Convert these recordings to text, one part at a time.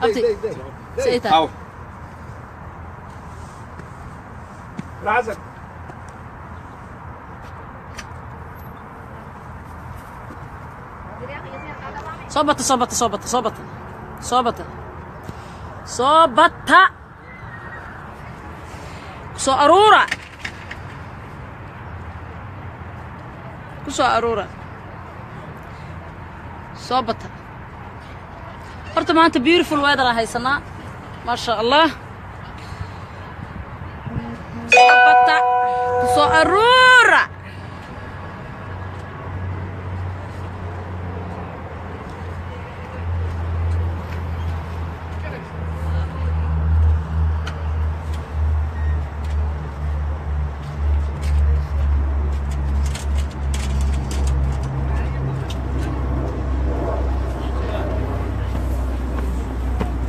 Abti, say tahay? Aw. Raazak. Soo bata, soo bata, soo bata, soo bata, soo bata, soo bata, ku soo aruura, ku soo aruura, soo bata. Horta maanta beautiful weather aan haysanaa, maasha Allah. Soo bata, ku soo aruura.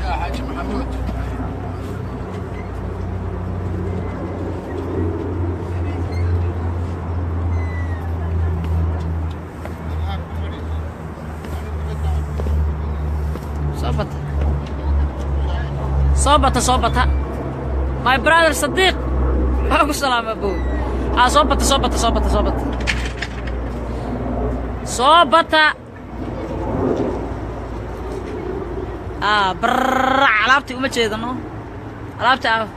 يا حاج محمود. Soo bata, soo bata, soo bata. My brother Sadiiq, waa ku salaama bow. Aa, soo bata, soo bata, soo bata, soo bata, soo bata. Aa, barrac. Alaabtii uma jeedano, alaabta, ah,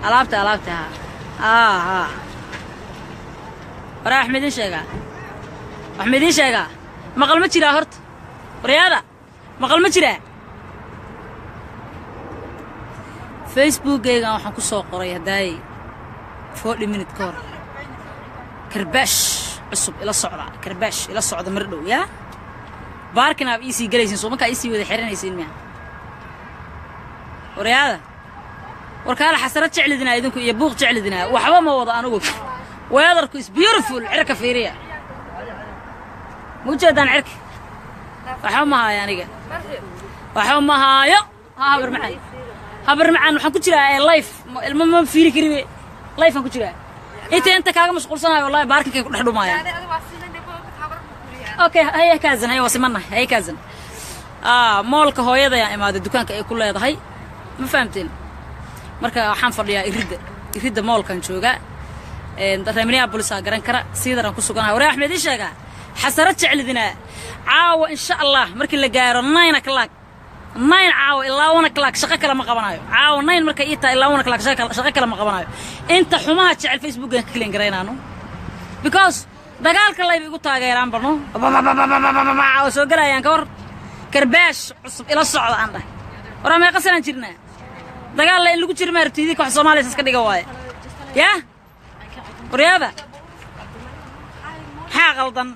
alaabta, alaabta. Ha, aa, ha. Waraa, wax ma idiin sheegaa? Wax ma idiin sheegaa? Maqal ma jiraa horta? Waryaada, maqal ma jiraa? Facebookgaygan waxaan ku soo qoray haddaayey 40 minute ka hor: karbaash cusub ila socda, karbaash ila socda mar dhow. Yaa parking aab iisii gelaysiin, soo markaa iisii wada xiranaysiin miya? Waryaada, warkaala, xasarad jeclidinaa idinku iyo buuq jeclidinaa. Waxba ma wado anugu. Weatherku is beautiful. Cirka fiiriya, ma ujeedaan cirka? Waxba ma haayo aniga, waxba ma haayo. Ha, habar macaan, habar macaan. Waxaan ku jiraa ee live. Ilmo ma fiiri karibe, live aan ku jiraa. Inta kaaga mashquulsanayo, wallahi parkingkay ku dhex dhumaayaan. Okay, haye cousin, haye, waa simanahay. Haye cousin. Ah, mallka hooyada ayaan imaaday, dukaanka ay ku leedahay, ma fahamteen? Marka waxaan fadhiyaa iridda mallkan joogaa. Reer Minneapolis aa garan kara, siidaraan ku suganahay. Waree, axmed ii sheegaa, xasarad jeclidinaa. Caawa insha Allah markii la gaaro 9 o'clock, 9 caawa ilaa 1 o'clock shaqo kale ma qabanayo. Caawa 9 markay ii tahay ilaa 1 o'clock shaqo kale ma qabanayo. Inta xumaha jecel Facebookan ka clean garaynaano, because dagaalka layba igu taageeraan barno oo soo gelayaan. Ka war karbaash cusub ila socda aan dhahay? Waraa, meeqa sanaan jirnaa dagaal la in lagu jiro? Maaragti idinka wax Soomaaliya iska dhiga waaye. Yaa waryaada, maxaa qaldan?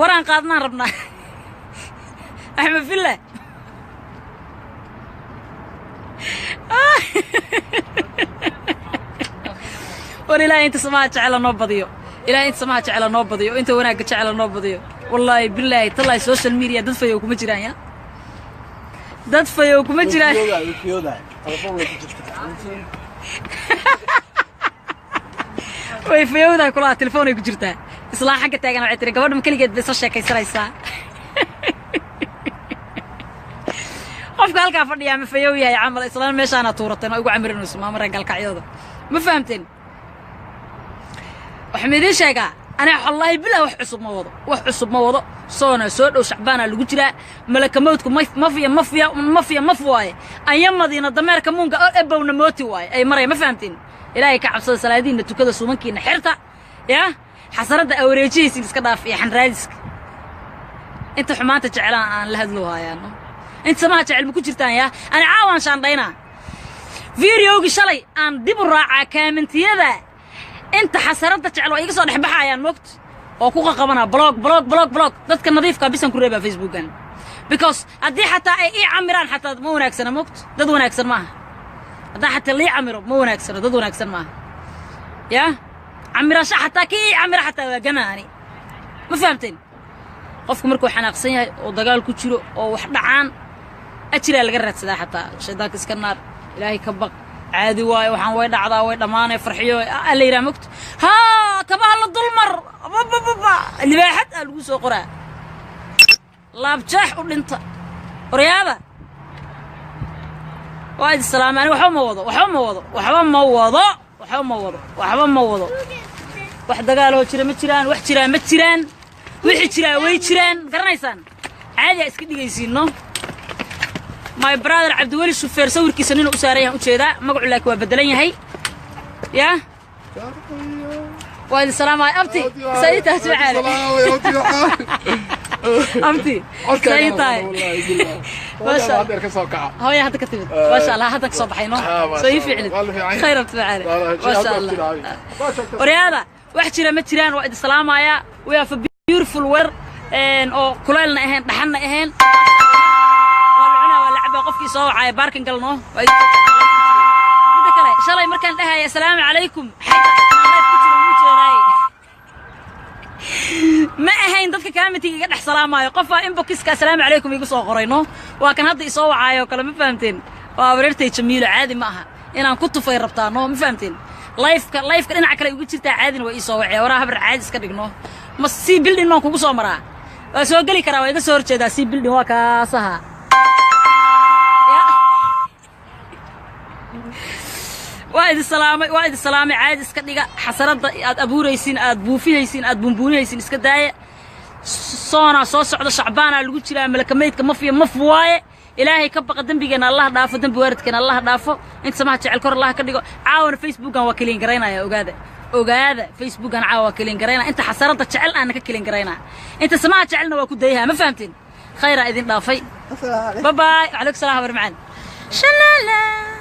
Waraan qaadnaan rabnaa, Axmed Filla. War, Ilaahay inta samaha jecela noo badiyo, Ilaahay inta samaha jecela noo badiyo, inta wanaagga jecela noo badiyo. Wallaahi, bilaahi, tallaahi, social media dad fayow kuma jiraan. Ya dad fayow kuma jiraan. Telefoon way ku jirtaa. Way fayowdaa kulaha, telefoon ay ku jirtaa. Islaa xagga taagan waxay tiri: "Gabadha ma keligeed bay soo sheekaysanaysaa?" Qofka halkaa fadhiyaa ma fayow yahay camal? Islaan meeshaana tuurateen oo igu camirinayso maamara galkacyooda, ma fahamteen? Waxaan idiin sheegaa, anaa wallaahi bilah wax cusub ma wado, wax cusub ma wado. Soona soo dhow, Shacbaanaa lagu jiraa. Malaka mawdku mafiya, mafiya, mafiya, maf waaye. Anya madiina dameerka muunga oo ebowna mooti waaye ay maraya, ma fahamteen? Ilaahay ka cabsada, salaadiinna tukada, suumankiina xirta. Yaa xasaradda awareejihaysin iska dhaaf iyo xanraadiska. Inta xumaanta jecelaan aan la hadlo hayaano, inta samaha jecel ma ku jirtaan? Yaa ani caawaan shaandhaynaa videogii shalay aan dib u raacaa. Commentiyada inta xasaradda jecel waa iga soo dhex baxayaan, moogta oo ku qaqabanaa block, block, block, block. Dadka nadiifka bisan ku reebaa Facebookan, because haddii xataa ay ii camiraan xataa ma wanaagsana, moogta dad wanaagsan maaha. Haddaa xataa lii camiro ma wanaagsano, dad wanaagsan maaha. Yaa camirasho xataa kii ii camira xataa waa gama ani, ma fahamteen? Qofku markuu xanaaqsan yahay oo dagaal ku jiro oo wax dhacaan, ajiraa laga raadsadaa. Xataa shaydaanka iska naar, Ilaahay ka baq, caadi waayo, waxaan way dhacdaa, way dhammaanay, farxiyo alla yidhaha, mogto? Haa, kabaha la dulmar. Libaaxad aa lagu soo qoraa, laabjeex u dhinta. Waryaada, waa idin salaamay. Aniga waxba ma wado, waxba ma wado, waxba ma wado, waxba ma wado, waxba ma wado. Wax dagaaloo jira ma jiraan, wax jiraa ma jiraan, wixii jiraa way jiraan. Garanaysaan, caadi aa iska dhigaysiin, no? My brother Cabdiweli Shufeer sawirkiisa ninuu u saaran yahan ujeedaa, magacu laakiin waa bedelan yahay. Ya, waa idin salaamaya. Abti, sayitaas macaale. Abti, say tahay? Maasha. Hooya hadda ka timid, maasha Allah, hadda ka soo baxay, no? Soo ii fiicnid. Khayr, abti macaale, maasha Allah. Waryaada, wax jira ma jiraan. Waa idin salaamayaa. We have a beautiful weather oo kuleelna ahayn, dhaxanna ahayn. Waa la cunaa, waa la cabaa. Qofkii soo wacaya parking galno. Waa midda kale, shalay markaan dhahaya "Asalaamu calaykum", xayta live ku jira wuu jeedaaye. Ma ahayn dadka comment-iga iga dhex salaamaayo. Qofaa inbox-iska "Asalaamu calaykum" igu soo qoray, no? Waa kan hadda isoo wacaayo kale, ma fahamteen? Waa abareertay Jamiilo. Caadi ma aha inaan ku tufay rabtaa, no? Ma fahamteen? Live-ka, live-ka dhinaca kale igu jirtaa, caadina waa ii soo wacaya. Waraa habar, caadi iska dhigno. Ma C building baan kugu soo maraa? Waa soo geli karaa, waa iga soo horjeedaa C building, waa kaasaha. Ya. Waa idin salaamay, waa idin salaamay. Caadi iska dhiga. Xasaradda aad abuuraysiin, aad buufihaysiin, aad buunbuunihaysiin iska daaya. Soonaa soo socda, Shacbaanaa lagu jiraa, malakamaydka mafiya maf waaye. Ilaahay ka baqa, dembigeena Allah dhaafo, dembi waaridkeena Allah dhaafo. Inta samaha jecel kor Allah ka dhigo. Caawana Facebookan waa clean garaynaya, ogaada, ogaada. Facebookan caawa waa clean garaynaya. Inta xasaradda jecel aana ka clean garaynaya, inta samaha jecelna waa ku dayaha. Ma fahamtiin? Khayraa idin dhaafay. Bye bye. Calaykum salaam, habar macaan. Shalala.